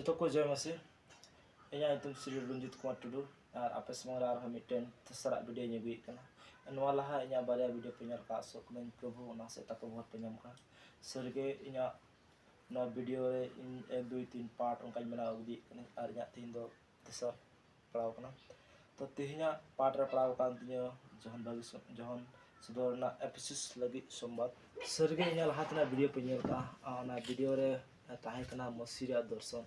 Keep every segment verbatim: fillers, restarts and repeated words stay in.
ᱡᱚᱛᱚ ᱠᱚ ᱡᱚᱭ ᱢᱟᱥᱤ᱾ ᱤᱧᱟᱹᱜ ᱧᱩᱛᱩᱢ ᱥᱨᱤ ᱨᱚᱧᱡᱤᱛ ᱠᱩᱢᱟᱨ ᱴᱩᱰᱩ, ᱟᱨ ᱟᱯᱮ ᱥᱟᱢᱟᱝ ᱨᱮ ᱟᱨᱦᱚᱸ ᱢᱤᱫᱴᱮᱱ ᱛᱮᱥᱟᱨᱟᱜ video ᱤᱧ ᱟᱹᱜᱩᱭᱮᱫ ᱠᱟᱱᱟ᱾ ᱱᱚᱣᱟ ᱞᱟᱦᱟ ᱤᱧᱟᱹᱜ ᱵᱟᱨᱭᱟ video ᱯᱮ ᱧᱮᱞ ᱠᱟᱜᱼᱟ, ᱟᱥᱚᱜ ᱠᱟᱹᱱᱟᱹᱧ ᱯᱨᱚᱵᱷᱩ ᱚᱱᱟ ᱥᱮᱫ ᱛᱟᱠᱚ ᱵᱷᱳᱨ ᱯᱮ ᱧᱟᱢ ᱠᱟᱜᱼᱟ᱾ ᱥᱟᱹᱨᱤᱜᱮ ᱤᱧᱟᱹᱜ ᱱᱚᱣᱟ video ᱨᱮ ᱤᱧ ᱮᱠ ᱫᱩᱭ ᱛᱤᱱ part ᱚᱱᱠᱟᱧ ᱵᱮᱱᱟᱣ ᱤᱫᱤᱭᱮᱫ ᱠᱟᱹᱱᱟᱹᱧ, ᱟᱨ ᱤᱧᱟᱹᱜ ᱛᱮᱦᱮᱧ ᱫᱚ ᱛᱮᱥᱟᱨ ᱯᱟᱲᱟᱣ ᱠᱟᱱᱟ᱾ ᱛᱚ ᱛᱮᱦᱮᱧᱟᱜ part ᱨᱮ ᱯᱟᱲᱟᱣ ᱠᱟᱱ ᱛᱤᱧᱟᱹ ᱡᱚᱦᱚᱱ ᱵᱷᱟᱹᱜᱤ ᱥᱚ-, ᱡᱚᱦᱚᱱ ᱥᱚᱫᱚᱨ ᱨᱮᱱᱟᱜ ᱮᱯᱷᱮᱥᱩᱥ ᱞᱟᱹᱜᱤᱫ ᱥᱚᱢᱵᱟᱫ᱾ ᱥᱟᱹᱨᱤᱜᱮ ᱤᱧᱟᱹᱜ ᱞᱟᱦᱟ ᱛᱮᱱᱟᱜ video ᱯᱮ ᱧᱮᱞ ᱠᱟᱜᱼᱟ, ᱟᱨ ᱚᱱᱟ video ᱨᱮ ᱛᱟᱦᱮᱸ ᱠᱟᱱᱟ ᱢᱚᱥᱤ ᱨᱮᱭᱟᱜ ᱫᱚᱨᱥᱚᱱ᱾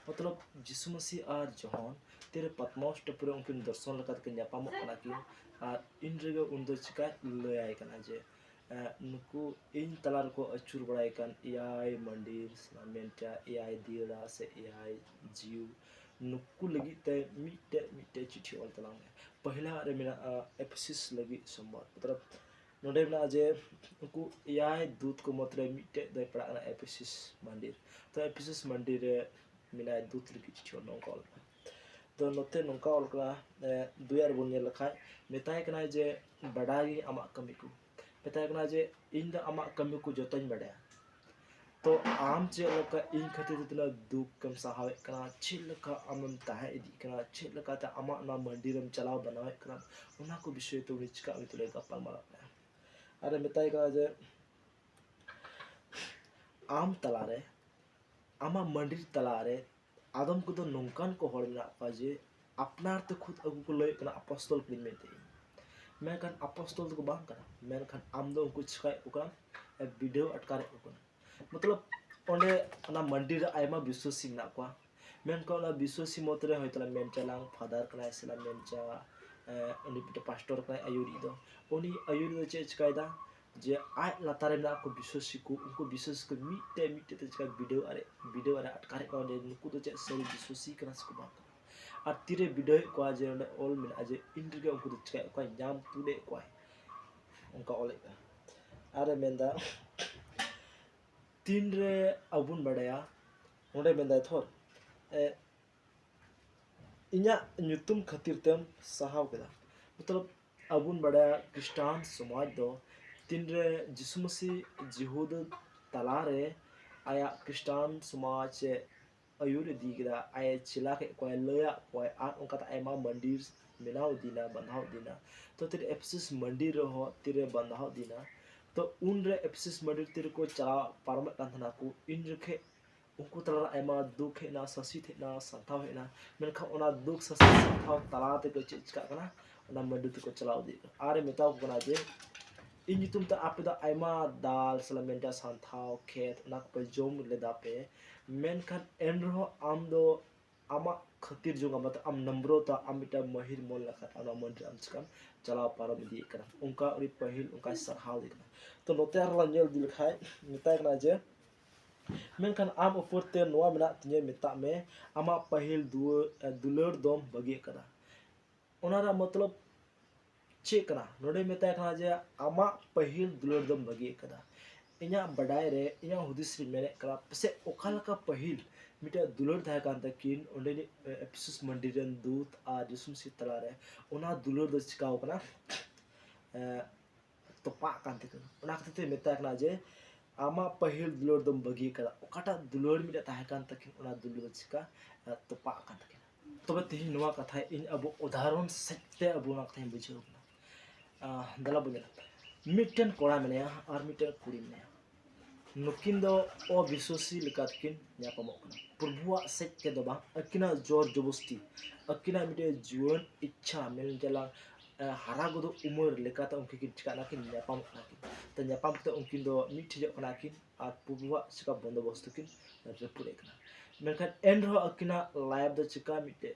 ᱢᱚᱛᱞᱚᱵ ᱡᱤᱥᱩ ᱢᱟᱥᱤ ᱟᱨ ᱡᱚᱦᱚᱱ ᱛᱤᱨᱮ ᱯᱟᱛᱢᱚᱥ ᱴᱟᱹᱯᱩ ᱨᱮ ᱩᱱᱠᱤᱱ ᱫᱚᱨᱥᱚᱱ ᱞᱮᱠᱟ ᱛᱮᱠᱤᱱ ᱧᱟᱯᱟᱢᱚᱜ ᱠᱟᱱᱟ ᱠᱤᱱ, ᱟᱨ ᱤᱱ ᱨᱮᱜᱮ ᱩᱱ ᱫᱚ ᱪᱤᱠᱟᱭ ᱞᱟᱹᱭᱟᱭ ᱠᱟᱱᱟ ᱡᱮ, ᱮᱸ, ᱱᱩᱠᱩ ᱤᱧ ᱛᱟᱞᱟ ᱨᱮᱠᱚ ᱟᱹᱪᱩᱨ ᱵᱟᱲᱟᱭ ᱠᱟᱱ ᱮᱭᱟᱭ ᱢᱟᱹᱱᱰᱤᱨ, ᱢᱮᱱ ᱠᱮᱭᱟ ᱮᱭᱟᱭ ᱫᱤᱭᱟᱹᱲᱟ ᱥᱮ ᱮᱭᱟᱭ ᱡᱤᱣ, ᱱᱩᱠᱩ ᱞᱟᱹᱜᱤᱫ ᱛᱮ ᱢᱤᱫᱴᱮᱡ ᱢᱤᱫᱴᱮᱡ ᱪᱤᱴᱷᱤ ᱚᱞ ᱛᱟᱞᱟᱝ ᱢᱮ᱾ ᱯᱟᱹᱦᱤᱞᱟ ᱨᱮ ᱢᱮᱱᱟᱜᱼᱟ ᱮᱯᱷᱮᱥᱤᱥ ᱞᱟᱹᱜᱤᱫ ᱥᱚᱢᱵᱟᱫ᱾ ᱢᱚᱛᱞᱚᱵ ᱱᱚᱰᱮ ᱢᱮᱱᱟᱜᱼᱟ ᱡᱮ ᱩᱱᱠᱩ ᱮᱭᱟᱭ ᱫᱩᱛ ᱠᱚ ᱢᱩᱫᱽᱨᱮ ᱢᱤᱫᱴᱮᱡ ᱫᱚᱭ ᱯᱟᱲᱟᱜ ᱠᱟᱱᱟ ᱮᱯᱷᱮᱥᱤᱥ ᱢᱟᱹᱱᱰᱤᱨ᱾ ᱛᱚ ᱮᱯᱷᱮᱥᱤᱥ ᱢᱟᱹᱱᱰᱤᱨ ᱨᱮ ᱢᱮᱱᱟᱭ ᱫᱩᱛ ᱞᱟᱹᱜᱤᱫ ᱪᱤᱴᱷᱤ ᱚᱞ, ᱱᱚᱝᱠᱟ ᱚᱞ ᱠᱟᱱᱟ᱾ ᱛᱚ ᱱᱚᱛᱮ ᱱᱚᱝᱠᱟ ᱚᱞ ᱠᱟᱱᱟ, ᱮ, ᱫᱩᱭ ᱟᱨ ᱵᱚᱱ ᱧᱮᱞ ᱞᱮᱠᱷᱟᱡ ᱢᱮᱛᱟᱭ ᱠᱟᱱᱟᱭ ᱡᱮ ᱵᱟᱰᱟᱭ ᱜᱤᱧ ᱟᱢᱟᱜ ᱠᱟᱹᱢᱤ ᱠᱚ᱾ ᱢᱮᱛᱟᱭ ᱠᱟᱱᱟ ᱡᱮ ᱤᱧ ᱫᱚ ᱟᱢᱟᱜ ᱠᱟᱹᱢᱤ ᱠᱚ ᱡᱚᱛᱚᱧ ᱵᱟᱰᱟᱭᱟ᱾ ᱛᱚ ᱟᱢ ᱪᱮᱫ ᱞᱮᱠᱟ ᱤᱧ ᱠᱷᱟᱹᱛᱤᱨ ᱛᱮ ᱛᱤᱱᱟᱹᱜ ᱫᱩᱠ ᱮᱢ ᱥᱟᱦᱟᱣᱮᱫ ᱠᱟᱱᱟ, ᱪᱮᱫ ᱞᱮᱠᱟ ᱟᱢᱮᱢ ᱛᱟᱦᱮᱸ ᱤᱫᱤᱜ ᱠᱟᱱᱟ, ᱪᱮᱫ ᱞᱮᱠᱟᱛᱮ ᱟᱢᱟᱜ ᱱᱚᱣᱟ ᱢᱟᱹᱱᱰᱤᱨᱮᱢ ᱪᱟᱞᱟᱣ ᱵᱮᱱᱟᱣᱮᱫ ᱠᱟᱱᱟ, ᱚᱱᱟ ᱠᱚ ᱵᱤᱥᱚᱭ ᱛᱮ ᱩᱱᱤ ᱪᱤᱠᱟ ᱩᱱᱤ ᱛᱩᱞᱩᱡ ᱜᱟᱯᱟᱞ ᱢᱟᱨᱟᱣ ᱠᱟᱱᱟ᱾ ᱟᱨᱮ ᱢᱮᱛᱟᱭ ᱠᱟᱱᱟ ᱡᱮ ᱟᱢ ᱛᱟᱞᱟᱨᱮ, ᱟᱢᱟᱜ ᱢᱟᱹᱱᱰᱤᱨ ᱛᱟᱞᱟᱨᱮ ᱟᱫᱚᱢ ᱠᱚᱫᱚ ᱱᱚᱝᱠᱟᱱ ᱠᱚ ᱦᱚᱲ ᱢᱮᱱᱟᱜ ᱠᱚᱣᱟ ᱡᱮ ᱟᱯᱱᱟᱨ ᱛᱮ ᱠᱷᱩᱫ ᱟᱠᱚ ᱠᱚ ᱞᱟᱹᱭᱮᱫ ᱠᱟᱱᱟ ᱟᱯᱚᱥᱛᱚᱞ ᱠᱟᱹᱱᱟᱹᱧ ᱢᱮᱱᱛᱮ᱾ ᱢᱮᱱᱠᱷᱟᱱ ᱟᱯᱚᱥᱛᱚᱞ ᱫᱚᱠᱚ ᱵᱟᱝ ᱠᱟᱱᱟ, ᱢᱮᱱᱠᱷᱟᱱ ᱟᱢ ᱫᱚ ᱩᱱᱠᱩ ᱪᱤᱠᱟᱭᱮᱫ ᱠᱚ ᱠᱟᱱᱟ, ᱵᱤᱰᱟᱹᱣ ᱟᱴᱠᱟᱨᱮᱫ ᱠᱚ ᱠᱟᱱᱟ᱾ ᱢᱚᱛᱞᱚᱵ ᱚᱸᱰᱮ ᱚᱱᱟ ᱢᱟᱹᱱᱰᱤ ᱨᱮ ᱟᱭᱢᱟ ᱵᱤᱥᱣᱟᱹᱥᱤ ᱢᱮᱱᱟᱜ ᱠᱚᱣᱟ, ᱢᱮᱱᱠᱷᱟᱱ ᱚᱱᱟ ᱵᱤᱥᱣᱟᱹᱥᱤ ᱢᱚᱫᱽ ᱨᱮ ᱦᱚᱭᱛᱳ ᱞᱟᱝ ᱢᱮᱱ ᱪᱟᱞᱟᱝ ᱯᱷᱟᱫᱟᱨ ᱠᱟᱱᱟᱭ ᱥᱮ ᱞᱟᱝ ᱢᱮᱱ ᱪᱟ, ᱮ, ᱩᱱᱤ ᱢᱤᱫᱴᱮᱱ ᱯᱟᱥᱴᱚᱨ ᱠᱟᱱᱟᱭ ᱟᱹᱭᱩᱨᱤᱡ ᱫᱚ, ᱩᱱᱤ ᱟᱹᱭᱩᱨᱤᱡ ᱫᱚ ᱪᱮᱫ ᱮ ᱪᱤᱠᱟᱭᱮᱫᱟ ᱡᱮ ᱟᱡ ᱞᱟᱛᱟᱨ ᱨᱮ ᱢᱮᱱᱟᱜ ᱠᱚ ᱵᱤᱥᱣᱟᱹᱥᱤ ᱠᱚ, ᱩᱱᱠᱩ ᱵᱤᱥᱣᱟᱹᱥᱤ ᱠᱚ ᱢᱤᱫᱴᱮᱡ ᱢᱤᱫᱴᱮᱡ ᱛᱮ ᱪᱤᱠᱟ ᱵᱤᱰᱟᱹᱣ ᱟᱨᱮ ᱵᱤᱰᱟᱹᱣ ᱟᱨᱮ ᱟᱴᱠᱟᱨᱮᱫ ᱠᱚᱣᱟ ᱡᱮ ᱱᱩᱠᱩ ᱫᱚ ᱪᱮᱫ ᱥᱟᱹᱨᱤ ᱵᱤᱥᱣᱟᱹᱥᱤ ᱠᱟᱱᱟ ᱥᱮᱠᱚ ᱵᱟᱝ ᱠᱟᱱᱟ᱾ ᱟᱨ ᱛᱤᱨᱮ ᱵᱤᱰᱟᱹᱣᱮᱫ ᱠᱚᱣᱟ ᱡᱮ ᱚᱸᱰᱮ ᱚᱞ ᱢᱮᱱᱟᱜᱼᱟ ᱡᱮ ᱤᱱ ᱨᱮᱜᱮ ᱩᱱᱠᱩ ᱫᱚ ᱪᱤᱠᱟᱭᱮᱫ ᱠᱚᱣᱟᱭ, ᱧᱟᱢ ᱛᱩᱫᱮᱫ ᱠᱚᱣᱟᱭ, ᱚᱱᱠᱟ ᱚᱞᱮᱫ ᱠᱟᱱᱟ᱾ ᱟᱨᱮ ᱢᱮᱱᱫᱟ ᱛᱤᱱᱨᱮ ᱟᱵᱚ ᱵᱚᱱ ᱵᱟᱰᱟᱭᱟ, ᱚᱸᱰᱮ ᱢᱮᱱᱫᱟᱭ ᱛᱷᱚᱨ, ᱮ, ᱤᱧᱟᱹᱜ ᱧᱩᱛᱩᱢ ᱠᱷᱟᱹᱛᱤᱨ ᱛᱮᱢ ᱥᱟᱦᱟᱣ ᱠᱮᱫᱟ᱾ ᱢᱚᱛᱞᱚᱵ ᱟᱵᱚ ᱵᱚᱱ ᱵᱟᱰᱟᱭᱟ ᱠᱷᱨᱤᱥᱴᱟᱱ ᱥᱚᱢᱟᱡᱽ ᱫᱚ ᱛᱤᱱᱨᱮ ᱡᱤᱥᱩ ᱢᱟᱹᱥᱤ ᱡᱤᱦᱩᱫ ᱛᱟᱞᱟᱨᱮ ᱟᱭᱟᱜ ᱠᱷᱨᱤᱥᱴᱟᱱ ᱥᱚᱢᱟᱡᱽ ᱮ ᱟᱹᱭᱩᱨ ᱤᱫᱤ ᱠᱮᱫᱟ, ᱟᱡ ᱮ ᱪᱮᱞᱟ ᱠᱮᱫ ᱠᱚᱣᱟᱭ, ᱞᱟᱹᱭᱟᱫ ᱠᱚᱣᱟᱭ, ᱟᱨ ᱚᱱᱠᱟᱛᱮ ᱟᱭᱢᱟ ᱢᱟᱹᱱᱰᱤᱨ ᱵᱮᱱᱟᱣ ᱤᱫᱤᱭᱮᱱᱟ, ᱵᱟᱸᱫᱷᱟᱣ ᱤᱫᱤᱭᱮᱱᱟ᱾ ᱛᱚ ᱛᱤᱨᱮ ᱮᱯᱷᱮᱥᱩᱥ ᱢᱟᱹᱱᱰᱤᱨ ᱨᱮᱦᱚᱸ ᱛᱤᱨᱮ ᱵᱟᱸᱫᱷᱟᱣ ᱤᱫᱤᱭᱮᱱᱟ, ᱛᱚ ᱩᱱᱨᱮ ᱮᱯᱷᱮᱥᱩᱥ ᱢᱟᱹᱱᱰᱤᱨ ᱛᱤᱨᱮᱠᱚ ᱪᱟᱞᱟᱣ ᱯᱟᱨᱚᱢᱮᱫ ᱠᱟᱱ ᱛᱟᱦᱮᱱᱟ ᱠᱚ, ᱤᱱ ᱡᱚᱠᱷᱮᱡ ᱩᱱᱠᱩ ᱛᱟᱞᱟᱨᱮ ᱟᱭᱢᱟ ᱫᱩᱠ ᱦᱮᱡ ᱮᱱᱟ, ᱥᱟᱥᱮᱛ ᱦᱮᱡ ᱮᱱᱟ, ᱥᱟᱱᱛᱟᱣ ᱦᱮᱡ ᱮᱱᱟ᱾ ᱢᱮᱱᱠᱷᱟᱱ ᱚᱱᱟ ᱫᱩᱠ ᱥᱟᱥᱮᱛ ᱥᱟᱱᱛᱟᱣ ᱛᱟᱞᱟ ᱛᱮᱜᱮ ᱪᱮᱫ ᱪᱤᱠᱟᱹᱜ ᱠᱟᱱᱟ, ᱚᱱᱟ ᱢᱟᱹᱱᱰᱤ ᱛᱮᱠᱚ ᱪᱟᱞᱟᱣ ᱤᱫᱤᱜ ᱠᱟᱱᱟ ᱟᱨᱮ ᱢᱮᱛᱟ ᱠᱚ ᱠᱟᱱᱟ ᱡᱮ, ᱤᱧ ᱧᱩᱛᱩᱢ ᱛᱮ ᱟᱯᱮ ᱫᱚ ᱟᱭᱢᱟ ᱫᱟᱞ ᱥᱟᱞᱟᱜ ᱢᱮᱱᱴᱟ ᱥᱟᱱᱛᱷᱟᱣ ᱠᱷᱮᱛ ᱚᱱᱟ ᱠᱚᱯᱮ ᱡᱚᱢ ᱞᱮᱫᱟ ᱯᱮ, ᱢᱮᱱᱠᱷᱟᱱ ᱮᱱ ᱨᱮᱦᱚᱸ ᱟᱢ ᱫᱚ ᱟᱢᱟᱜ ᱠᱷᱟᱹᱛᱤᱨ ᱡᱚᱝ ᱟᱢ, ᱟᱢ ᱱᱚᱢᱨᱚᱛᱟ, ᱟᱢ ᱢᱤᱫᱴᱟᱝ ᱢᱟᱹᱦᱤᱨ ᱢᱚᱱ ᱞᱮᱠᱟᱛᱮ ᱟᱢᱟᱜ ᱢᱟᱹᱱ ᱨᱮ ᱟᱢ ᱪᱤᱠᱟᱢ ᱪᱟᱞᱟᱣ ᱯᱟᱨᱚᱢ ᱤᱫᱤᱭᱮᱫ ᱠᱟᱱᱟ᱾ ᱚᱱᱠᱟ ᱩᱱᱤ ᱯᱟᱹᱦᱤᱞ ᱚᱱᱠᱟᱭ ᱥᱟᱨᱦᱟᱣ ᱤᱫᱤ ᱠᱟᱱᱟ᱾ ᱛᱚ ᱱᱚᱛᱮ ᱟᱨᱦᱚᱸ ᱞᱟᱝ ᱧᱮᱞ ᱤᱫᱤ ᱞᱮᱠᱷᱟᱡ ᱢᱮᱛᱟᱭ ᱠᱟᱱᱟ ᱡᱮ, ᱢᱮᱱᱠᱷᱟᱱ ᱟᱢ ᱩᱯᱚᱨ ᱛᱮ ᱱᱚᱣᱟ ᱢᱮᱱᱟᱜ ᱛᱤᱧᱟᱹ, ᱢᱮᱛᱟᱜ ᱢᱮ ᱟᱢᱟᱜ ᱯᱟᱹᱦᱤᱞ ᱫᱩᱣᱟᱹ-, ᱫᱩᱞᱟᱹᱲ ᱫᱚᱢ ᱵᱟᱹᱜᱤ ᱟᱠᱟᱫᱟ᱾ ᱚᱱᱟ ᱨᱮᱭᱟᱜ ᱢᱚᱛᱞᱚᱵ ᱪᱮᱫ ᱠᱟᱱᱟ? ᱱᱚᱰᱮ ᱢᱮᱛᱟᱭ ᱠᱟᱱᱟ ᱡᱮ ᱟᱢᱟᱜ ᱯᱟᱹᱦᱤᱞ ᱫᱩᱞᱟᱹᱲ ᱫᱚᱢ ᱵᱟᱹᱜᱤ ᱟᱠᱟᱫᱟ᱾ ᱤᱧᱟᱹᱜ ᱵᱟᱰᱟᱭ ᱨᱮ, ᱤᱧᱟᱹᱜ ᱦᱩᱫᱤᱥ ᱨᱮᱧ ᱢᱮᱱᱮᱫ ᱠᱟᱱᱟ, ᱯᱟᱥᱮᱡ ᱚᱠᱟ ᱞᱮᱠᱟ ᱯᱟᱹᱦᱤᱞ ᱢᱤᱫᱴᱮᱡ ᱫᱩᱞᱟᱹᱲ ᱛᱟᱦᱮᱸ ᱠᱟᱱ ᱛᱟᱹᱠᱤᱱ ᱚᱸᱰᱮᱱᱤᱡ, ᱮ, ᱮᱯᱷᱮᱥᱩᱥ ᱢᱟᱹᱱᱰᱤ ᱨᱮᱱ ᱫᱩᱛ ᱟᱨ ᱡᱤᱥᱩ ᱢᱟᱹᱥᱤ ᱛᱟᱞᱟᱨᱮ, ᱚᱱᱟ ᱫᱩᱞᱟᱹᱲ ᱫᱚ ᱪᱤᱠᱟᱣ ᱠᱟᱱᱟ? ᱮ, ᱛᱚᱯᱟᱜ ᱠᱟᱱ ᱛᱟᱹᱠᱤᱱᱟ᱾ ᱚᱱᱟ ᱠᱷᱟᱹᱛᱤᱨ ᱛᱮ ᱢᱮᱛᱟᱭ ᱠᱟᱱᱟ ᱡᱮ ᱟᱢᱟᱜ ᱯᱟᱹᱦᱤᱞ ᱫᱩᱞᱟᱹᱲ ᱫᱚᱢ ᱵᱟᱹᱜᱤ ᱟᱠᱟᱫᱟ᱾ ᱚᱠᱟᱴᱟᱜ ᱫᱩᱞᱟᱹᱲ ᱢᱤᱫᱴᱮᱡ ᱛᱟᱦᱮᱸ ᱠᱟᱱ ᱛᱟᱹᱠᱤᱱ, ᱚᱱᱟ ᱫᱩᱞᱟᱹᱲ ᱫᱚ ᱪᱤᱠᱟ, ᱮ, ᱛᱚᱯᱟᱜ ᱠᱟᱱ ᱛᱟᱹᱠᱤᱱᱟ᱾ ᱛᱚᱵᱮ ᱛᱮᱦᱮᱧ ᱱᱚᱣᱟ ᱠᱟᱛᱷᱟ ᱤᱧ ᱟᱵᱚ ᱩᱫᱟᱦᱚᱨᱚᱱ ᱥᱮᱫ ᱛᱮ ᱟᱵᱚ ᱚᱱᱟ ᱠᱟᱛᱷᱟᱧ ᱵᱩᱡᱷᱟᱹᱣ ᱠᱟᱱᱟ᱾ ᱟᱸ, ᱫᱮᱞᱟ ᱵᱚᱱ ᱧᱮᱞᱟ, ᱢᱤᱫᱴᱮᱱ ᱠᱚᱲᱟ ᱢᱮᱱᱟᱭᱟ ᱟᱨ ᱢᱤᱫᱴᱮᱱ ᱠᱩᱲᱤ ᱢᱮᱱᱟᱭᱟ᱾ ᱱᱩᱠᱤᱱ ᱫᱚ ᱚᱵᱤᱥᱣᱟᱥᱤ ᱞᱮᱠᱟᱛᱮᱠᱤᱱ ᱧᱟᱯᱟᱢᱚᱜ ᱠᱟᱱᱟ᱾ ᱯᱨᱚᱵᱷᱩᱣᱟᱜ ᱥᱮᱫ ᱛᱮᱫᱚ ᱵᱟᱝ, ᱟᱹᱠᱤᱱᱟᱜ ᱡᱳᱨ ᱡᱚᱵᱚᱥᱛᱤ, ᱟᱹᱠᱤᱱᱟᱜ ᱢᱤᱫᱴᱮᱱ ᱡᱩᱣᱟᱹᱱ ᱤᱪᱪᱷᱟ, ᱢᱮᱱ ᱪᱟᱞᱟᱜ, ᱮ, ᱦᱟᱨᱟ ᱜᱚᱫᱚᱜ ᱩᱢᱮᱨ ᱞᱮᱠᱟᱛᱮ ᱩᱱᱠᱤᱱ ᱠᱤᱱ ᱪᱤᱠᱟᱹᱜ ᱠᱟᱱᱟ, ᱠᱤᱱ ᱧᱟᱯᱟᱢᱚᱜ ᱠᱟᱱᱟ ᱠᱤᱱ᱾ ᱛᱚ ᱧᱟᱯᱟᱢ ᱠᱟᱛᱮ ᱩᱱᱠᱤᱱ ᱫᱚ ᱢᱤᱫ ᱴᱷᱮᱡᱚᱜ ᱠᱟᱱᱟ ᱠᱤᱱ ᱟᱨ ᱯᱨᱚᱵᱷᱩᱣᱟᱜ ᱪᱤᱠᱟ ᱵᱚᱱᱫᱳᱵᱚᱥᱛᱚ ᱠᱤᱱ ᱨᱟᱹᱯᱩᱫ ᱮᱫ ᱠᱟᱱᱟ᱾ ᱢᱮᱱᱠᱷᱟᱱ ᱮᱱ ᱨᱮᱦᱚᱸ ᱟᱹᱠᱤᱱᱟᱜ life ᱫᱚ ᱪᱤᱠᱟ ᱢᱤᱫᱴᱮᱡ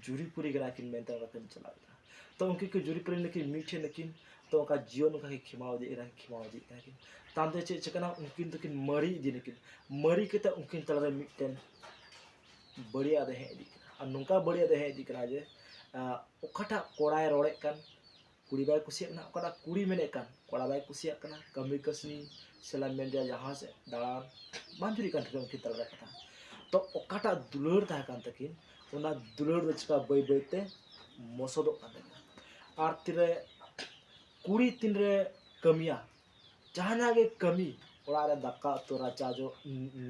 ᱡᱩᱨᱤᱯᱩᱨᱤ ᱠᱟᱱᱟ ᱠᱤᱱ ᱢᱮᱱᱛᱮ ᱚᱱᱠᱟ ᱠᱤᱱ ᱪᱟᱞᱟᱣ ᱠᱟᱱᱟ᱾ ᱛᱚ ᱩᱱᱠᱤᱱ ᱠᱤᱱ ᱡᱩᱨᱤᱯᱩᱨᱤ ᱱᱟᱹᱠᱤᱱ ᱢᱤᱫ ᱴᱷᱮᱱ ᱱᱟᱹᱠᱤᱱ, ᱛᱚ ᱚᱱᱠᱟ ᱡᱤᱭᱚᱱ ᱚᱱᱠᱟ ᱜᱮ ᱠᱷᱮᱢᱟᱣ ᱤᱫᱤᱜ ᱠᱟᱱᱟ, ᱠᱷᱮᱢᱟᱣ ᱤᱫᱤᱜ ᱠᱟᱱᱟ ᱠᱤᱱ᱾ ᱛᱟᱭᱚᱢ ᱛᱮ ᱪᱮᱫ ᱪᱤᱠᱟᱹᱱᱟ, ᱩᱱᱠᱤᱱ ᱫᱚᱠᱤᱱ ᱢᱟᱹᱨᱤ ᱤᱫᱤ ᱱᱟᱹᱠᱤᱱ᱾ ᱢᱟᱹᱨᱤ ᱠᱟᱛᱮ ᱩᱱᱠᱤᱱ ᱛᱟᱞᱟᱨᱮ ᱢᱤᱫᱴᱮᱱ ᱵᱟᱹᱲᱤᱡᱟᱜ ᱫᱚ ᱦᱮᱡ ᱤᱫᱤᱜ ᱠᱟᱱᱟ᱾ ᱟᱨ ᱱᱚᱝᱠᱟ ᱵᱟᱹᱲᱤᱡᱟᱜ ᱫᱚ ᱦᱮᱡ ᱤᱫᱤᱜ ᱠᱟᱱᱟ ᱡᱮ, ᱟᱸ, ᱚᱠᱟᱴᱟᱜ ᱠᱚᱲᱟᱭ ᱨᱚᱲᱮᱫ ᱠᱟᱱ, ᱠᱩᱲᱤ ᱵᱟᱭ ᱠᱩᱥᱤᱭᱟᱜ ᱠᱟᱱᱟ, ᱚᱠᱟᱴᱟᱜ ᱠᱩᱲᱤ ᱢᱮᱱᱮᱫ ᱠᱟᱱ, ᱠᱚᱲᱟ ᱵᱟᱭ ᱠᱩᱥᱤᱭᱟᱜ ᱠᱟᱱᱟ, ᱠᱟᱹᱢᱤ ᱠᱟᱹᱥᱱᱤ ᱥᱮ ᱞᱟᱝ ᱢᱮᱱ ᱨᱮᱭᱟᱜ ᱡᱟᱦᱟᱸ ᱥᱮᱫ ᱫᱟᱬᱟᱱ ᱵᱟᱝ ᱡᱩᱨᱤᱜ ᱠᱟᱱ ᱛᱟᱹᱠᱤᱱᱟ ᱩᱱᱠᱤᱱ ᱛᱟᱞᱟᱨᱮ ᱠᱟᱛᱷᱟ᱾ ᱛᱚ ᱚᱠᱟᱴᱟᱜ ᱫᱩᱞᱟᱹᱲ ᱛᱟᱦᱮᱸ ᱠᱟᱱ ᱛᱟᱹᱠᱤᱱ, ᱚᱱᱟ ᱫᱩᱞᱟᱹᱲ ᱫᱚ ᱪᱤᱠᱟ ᱵᱟᱹᱭ ᱵᱟᱹᱭᱛᱮ ᱢᱚᱥᱚᱫᱚᱜ ᱠᱟᱱ ᱛᱟᱹᱠᱤᱱᱟ᱾ ᱟᱨ ᱛᱤᱨᱮ ᱠᱩᱲᱤ ᱛᱤᱱᱨᱮ ᱠᱟᱹᱢᱤᱭᱟ, ᱡᱟᱦᱟᱱᱟᱜ ᱜᱮ ᱠᱟᱹᱢᱤ, ᱚᱲᱟᱜ ᱨᱮ ᱫᱟᱠᱟ ᱩᱛᱩ ᱨᱟᱪᱟ ᱡᱚᱜ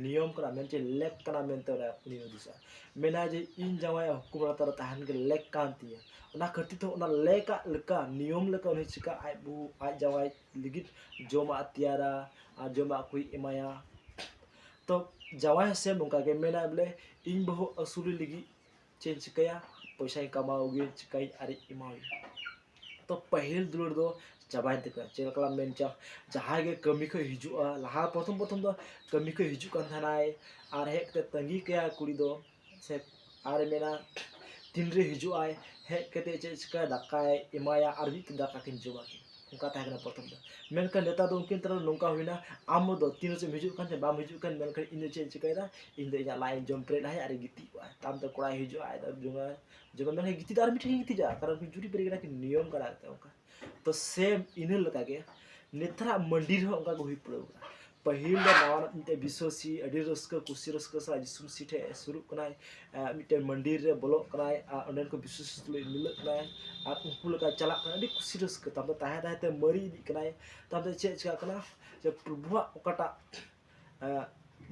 ᱱᱤᱭᱚᱢ ᱠᱟᱱᱟ ᱢᱮᱱᱛᱮ, ᱞᱮᱠ ᱠᱟᱱᱟ ᱢᱮᱱᱛᱮ ᱚᱸᱰᱮ ᱩᱱᱤ ᱦᱩᱫᱤᱥᱟ᱾ ᱢᱮᱱᱟᱭ ᱡᱮ ᱤᱧ ᱡᱟᱶᱟᱭᱟᱜ ᱦᱩᱠᱩᱢ ᱞᱟᱛᱟᱨ ᱨᱮ ᱛᱟᱦᱮᱱ ᱜᱮ ᱞᱮᱠ ᱠᱟᱱ ᱛᱤᱧᱟᱹ᱾ ᱚᱱᱟ ᱠᱷᱟᱹᱛᱤᱨ ᱛᱮ ᱚᱱᱟ ᱞᱮᱠᱟᱜ ᱞᱮᱠᱟ, ᱱᱤᱭᱚᱢ ᱞᱮᱠᱟ ᱩᱱᱤ ᱪᱤᱠᱟ ᱟᱡ ᱵᱟᱹᱦᱩ, ᱟᱡ ᱡᱟᱶᱟᱭ ᱞᱟᱹᱜᱤᱫ ᱡᱚᱢᱟᱜ ᱛᱮᱭᱟᱨᱟ ᱟᱨ ᱡᱚᱢᱟᱜ ᱠᱚᱭ ᱮᱢᱟᱭᱟ᱾ ᱛᱚ ᱡᱟᱶᱟᱭ ᱦᱚᱸ ᱥᱮ ᱱᱚᱝᱠᱟ ᱜᱮ ᱢᱮᱱᱟᱭ ᱵᱚᱞᱮ, ᱤᱧ ᱵᱟᱹᱦᱩ ᱟᱹᱥᱩᱞᱮ ᱞᱟᱹᱜᱤᱫ ᱪᱮᱫ ᱤᱧ ᱪᱤᱠᱟᱹᱭᱟ? ᱯᱚᱭᱥᱟᱧ ᱠᱟᱢᱟᱣ ᱟᱹᱜᱩᱭᱟ, ᱪᱤᱠᱟᱹᱭᱟᱹᱧ ᱟᱨᱤᱧ ᱮᱢᱟᱣᱟᱭᱟ᱾ ᱛᱚ ᱯᱟᱹᱦᱤᱞ ᱫᱩᱞᱟᱹᱲ ᱫᱚ ᱪᱟᱵᱟᱭᱮᱱ ᱛᱟᱠᱚᱣᱟ᱾ ᱪᱮᱫ ᱞᱮᱠᱟ ᱞᱟᱝ ᱢᱮᱱ ᱠᱮᱭᱟ, ᱡᱟᱦᱟᱸᱭ ᱜᱮ ᱠᱟᱹᱢᱤ ᱠᱷᱚᱱ ᱦᱤᱡᱩᱜᱼᱟ, ᱞᱟᱦᱟ ᱯᱨᱚᱛᱷᱚᱢ ᱯᱨᱚᱛᱷᱚᱢ ᱫᱚ ᱠᱟᱹᱢᱤ ᱠᱷᱚᱱ ᱦᱤᱡᱩᱜ ᱠᱟᱱ ᱛᱟᱦᱮᱱᱟᱭ ᱟᱨ ᱦᱮᱡ ᱠᱟᱛᱮ ᱛᱟᱺᱜᱤ ᱠᱟᱭᱟ ᱠᱩᱲᱤ ᱫᱚ, ᱥᱮ ᱟᱨᱮ ᱢᱮᱱᱟ ᱛᱤᱱᱨᱮ ᱦᱤᱡᱩᱜ ᱟᱭ, ᱦᱮᱡ ᱠᱟᱛᱮ ᱪᱮᱫ ᱪᱤᱠᱟᱹᱭᱟ, ᱫᱟᱠᱟᱭ ᱮᱢᱟᱭᱟ ᱟᱨ ᱢᱤᱫ ᱫᱟᱠᱟ ᱠᱤᱱ ᱡᱚᱢᱟ ᱠᱤᱱ᱾ ᱚᱱᱠᱟ ᱛᱟᱦᱮᱸ ᱠᱟᱱᱟ ᱯᱨᱚᱛᱷᱚᱢ ᱫᱚ᱾ ᱢᱮᱱᱠᱷᱟᱱ ᱱᱮᱛᱟᱨ ᱫᱚ ᱩᱱᱠᱤᱱ ᱛᱟᱞᱟ ᱨᱮ ᱱᱚᱝᱠᱟ ᱦᱩᱭᱱᱟ, ᱟᱢ ᱫᱚ ᱛᱤᱱ ᱨᱮᱪᱚᱢ ᱦᱤᱡᱩᱜ ᱠᱟᱱ ᱪᱚ ᱵᱟᱢ ᱦᱤᱡᱩᱜ ᱠᱟᱱ, ᱢᱮᱱᱠᱷᱟᱱ ᱤᱧ ᱫᱚ ᱪᱮᱫ ᱤᱧ ᱪᱤᱠᱟᱹᱭᱮᱫᱟ, ᱤᱧ ᱫᱚ ᱤᱧᱟᱹᱜ ᱞᱟᱡ ᱤᱧ ᱡᱚᱢ ᱯᱮᱨᱮᱡ ᱞᱟᱦᱟᱭᱟ ᱟᱨ ᱤᱧ ᱜᱤᱛᱤᱡ ᱠᱚᱜᱼᱟ᱾ ᱛᱟᱭᱚᱢ ᱛᱮ ᱠᱚᱲᱟᱭ ᱦᱤᱡᱩᱜᱼᱟ, ᱟᱡ ᱫᱚ ᱡᱚᱢᱟ, ᱡᱚᱢᱟ, ᱢᱮᱱᱠᱷᱟᱱ ᱜᱤᱛᱤᱡ ᱫᱚ ᱟᱨ ᱢᱤᱫᱴᱷᱮᱱ ᱜᱤᱛᱤᱡᱟ, ᱠᱟᱨᱚᱱ ᱩᱱᱠᱤᱱ ᱡᱩᱨᱤ ᱯᱟᱹᱨᱤ ᱠᱟᱱᱟ ᱠᱤᱱ, ᱱᱤᱭᱚᱢ ᱠᱟᱱᱟ ᱮᱱᱛᱮ ᱚᱱᱠᱟ᱾ ᱛᱚ ᱥᱮᱢ ᱤᱱᱟᱹ ᱞᱮᱠᱟᱜᱮ ᱱᱮᱛᱟᱨᱟᱜ ᱢᱟᱹᱱᱰᱤ ᱨᱮᱦᱚᱸ ᱚᱱᱠᱟ ᱜᱮ ᱦᱩᱭ ᱯᱩᱨᱟᱹᱣ ᱠᱟᱱᱟ᱾ ᱯᱟᱹᱦᱤᱞ ᱫᱚ ᱱᱟᱣᱟ ᱢᱤᱫᱴᱮᱡ ᱵᱤᱥᱥᱟᱹᱥᱤ, ᱟᱹᱰᱤ ᱨᱟᱹᱥᱠᱟᱹ ᱠᱩᱥᱤ ᱨᱟᱹᱥᱠᱟᱹ ᱥᱟᱞᱟᱜ ᱡᱤᱥᱩ ᱢᱟᱹᱥᱤ ᱴᱷᱮᱡ ᱥᱩᱨᱩᱜ ᱠᱟᱱᱟᱭ, ᱟᱨ ᱢᱤᱫᱴᱮᱱ ᱢᱟᱹᱱᱰᱤᱨ ᱨᱮ ᱵᱚᱞᱚᱜ ᱠᱟᱱᱟᱭ ᱟᱨ ᱚᱸᱰᱮᱱ ᱠᱚ ᱵᱤᱥᱥᱟᱹᱥᱤ ᱛᱩᱞᱩᱡ ᱢᱤᱞᱟᱹᱜ ᱠᱟᱱᱟᱭ ᱟᱨ ᱩᱱᱠᱩ ᱞᱮᱠᱟ ᱪᱟᱞᱟᱜ ᱠᱟᱱᱟ, ᱟᱹᱰᱤ ᱠᱩᱥᱤ ᱨᱟᱹᱥᱠᱟᱹ᱾ ᱛᱟᱭᱚᱢ ᱛᱮ ᱛᱟᱦᱮᱸ ᱛᱟᱦᱮᱸ ᱛᱮ ᱢᱟᱹᱨᱤ ᱤᱫᱤᱜ ᱠᱟᱱᱟᱭ᱾ ᱛᱟᱭᱚᱢ ᱛᱮ ᱪᱮᱫ ᱪᱤᱠᱟᱹᱜ ᱠᱟᱱᱟ? ᱡᱮ ᱯᱨᱚᱵᱷᱩᱣᱟᱜ ᱚᱠᱟᱴᱟᱜ, ᱮᱸ,